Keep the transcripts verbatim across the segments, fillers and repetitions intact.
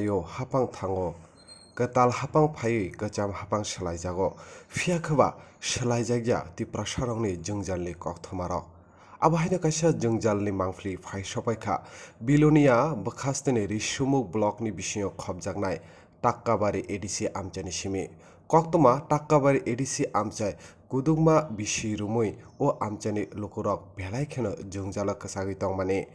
Yo hapang thango, kwtal hapang phaiwi kwcham hapang swlaijago, phiya khe ba swlaijakya Tiprasarokni jwngjalni kokthomarok. Abo haino kaisa jwngjalni mangpili phai sokpai kha, Bilonia bwkhasteni Risumuk blockni bisingo khopjaknai Takkabari A D C amchaini simi. Koktwma Takkabari A D C amchai kudukma bisi rumwi o amchaini lukurok belai kheno jwngjalo kwchagwi tongmani.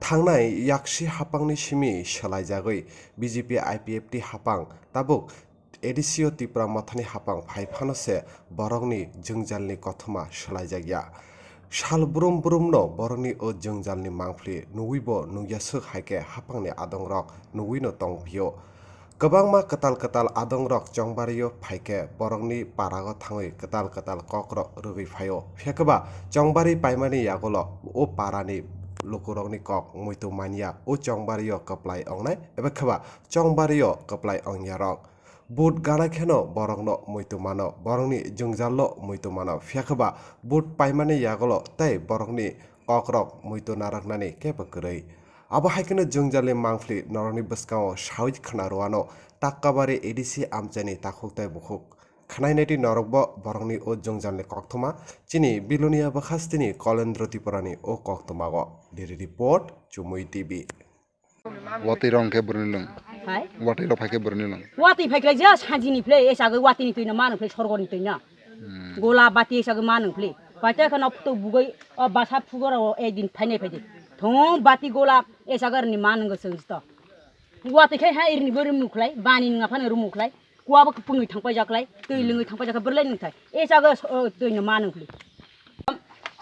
Thangnai yaksi hapangni simi swlaijagwi B J P I P F T hapang tabuk A D C o Tipra Mothani hapang phai phano se borokni jwngjalni kothoma swlaijakya. Sal brum brumno borokni o jwngjalni mangpili nugwibo nukya swk hai khe hapangni adongrok nugwino tong phio. Kwbangma kwtal kwtal adongrok chongbario phai khe borokni parago thangwi kwtal kwtal kokrok rwgwi phaio. Phiya khe ba chongbari paimani yagulo o parani lukurokni kok muitu manya o chongbario kwplai ongnai eba khe ba chongbario kwplai ongyarok. Vote gana kheno borokno muitu mano, borokni jwngjalo muitu mano, phiya khe ba vote paimani yagulo tei borokni kokrok muitu narwknani kebo kwrwi. Abo hai kheno jwngjalni mangpili norokni bwskango sawi khna rwano Takkabari A D C amchaini takhuk tei bukhuk. Khnainaitwi norokbo borokni o jwngjalni koktwma chini Bilonia bwkhasteni Kolendro Tripurani o koktwmago. Diri report, Chumui T V. Watwi rong khe burunilung. Hai? Watwi rok phai khe burunilung. Watwi phai khlai ja sanjini phlai, esagwi watwini twino manu phlai sorgoni twino. Hmm. Gola bati esagwi manu phlai. Paita khano phuto bugoi o basa phugora o ekdin phainai phaidi. Thung bati gola esagwi ni manu go sengsto. Watwi khai ha irini bo rumu khlai, bani nunga phano rumu khlai. Kua bo kwpwngwi thangpai jaklai, twi lwngwi thangpai jakha bwrwlai nungthai. E chago, o, twino ma nungkhli.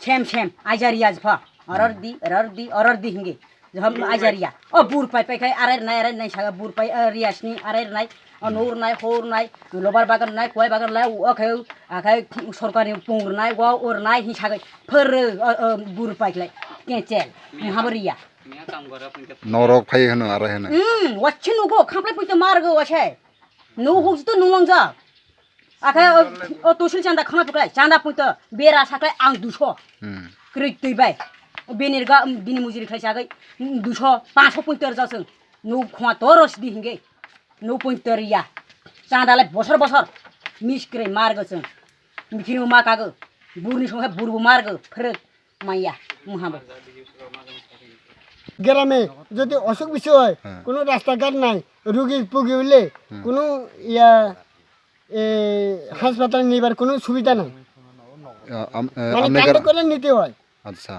Sem sem, ajaria jepha. Oror di, oror di, oror di hingi. Jehom ajaria. O bur pai pai khai arai nai, arai nai saga bur pai, o riasni arai nai. O nur nai, hor nai, lobar bagan nai, kuai bagan nai, o khai, akhai sorkari pung nai, wa or nai hin saga. Phar, o, o, bur pai khlai. Kechel, habaria. Norok phai hano, arai hano. Hmm, wachin ugo, khamplai puito margo, wachai. Nung huk jitu nung langjak. Akhe o, o tusil chanda khana phuklai, chanda puito bera saklai ang duso. Hmm. Krik twi bai. Benir ga, um, bini mujiri khlai sagai, um, duso, paso puito rwjak chwng. Nung khuma toro sidi hinge. Nung puito riya. Chanda lai bosor bosor. Mis kre margo chwng. Mikhiri ma kago. Burni songkhe burbu margo. Phrek. Maya, muhabo. গ্রামে যদি অসুখ বিসুখ হয়, হ্যাঁ। কোনো রাস্তাঘাট নাই, রুগী পুগী হলে হুম। কোনো ইয়া, এ, হাসপাতাল নেবার কোনো সুবিধা নাই। আ, আম-, এ, মানে আপনি কান্ড গ্রা-, করে নিতে হয়। আচ্ছা।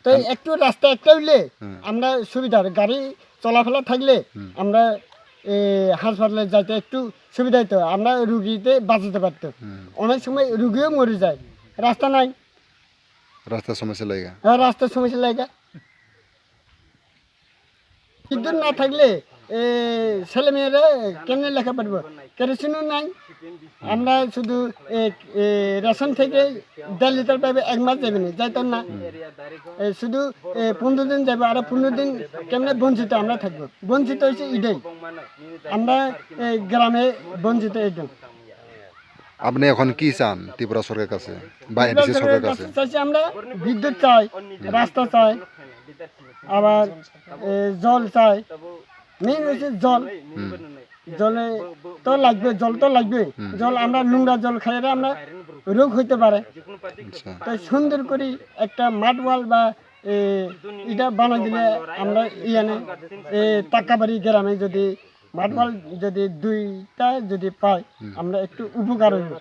তো আম- একটু রাস্তা একটা হইলে হুম। আমরা সুবিধা হবে, গাড়ি চলাফেরা থাকলে হুম। আমরা, এ, হাসপাতালে যাইতে একটু সুবিধা হতো, আমরা রুগীতে বাঁচাতে পারতো। হুম। অনেক সময় রুগীও মরে যায়, রাস্তা নাই। রাস্তার সমস্যা লাগা। হ্যাঁ, রাস্তার সমস্যা লাগা। বিদ্যুৎ না থাকলে, এ, ছেলেমেয়েরা কেমনে লেখা পড়বো? কেরোসিনও নাই। আমরা শুধু, এ, এ, রেশন থেকে দেড় লিটার পাইবে, এক মাস যাবে না, যাইতো না। এ, শুধু, এ, পনেরো দিন যাবে, আরো পনেরো দিন কেমনে বঞ্চিত আমরা থাকবো? বঞ্চিত হয়েছে এটাই। আমরা, এ, গ্রামে বঞ্চিত একদম। আপনি এখন কি চান ত্রিপুরা সরকারের কাছে বা ত্রিপুরা এডিসি সরকারের সরকারের কাছে? কাছে চাইছি আমরা বিদ্যুৎ চাই, রাস্তা চাই, আবার, এ, জল চাই। মেইন হচ্ছে জল। হুম। জলে তো লাগবে, জল তো লাগবে। হুম। জল আমরা নোংরা জল খাইলে আমরা রোগ হইতে পারে। আচ্ছা। তাই সুন্দর করে একটা মাড ওয়াল বা, এ, এটা বানাই দিলে আমরা ইয়ানে, এ, তাক্কাবাড়ি গ্রামে যদি মাড ওয়াল যদি দুইটা যদি পাই, হুম। আমরা একটু উপকার হইব।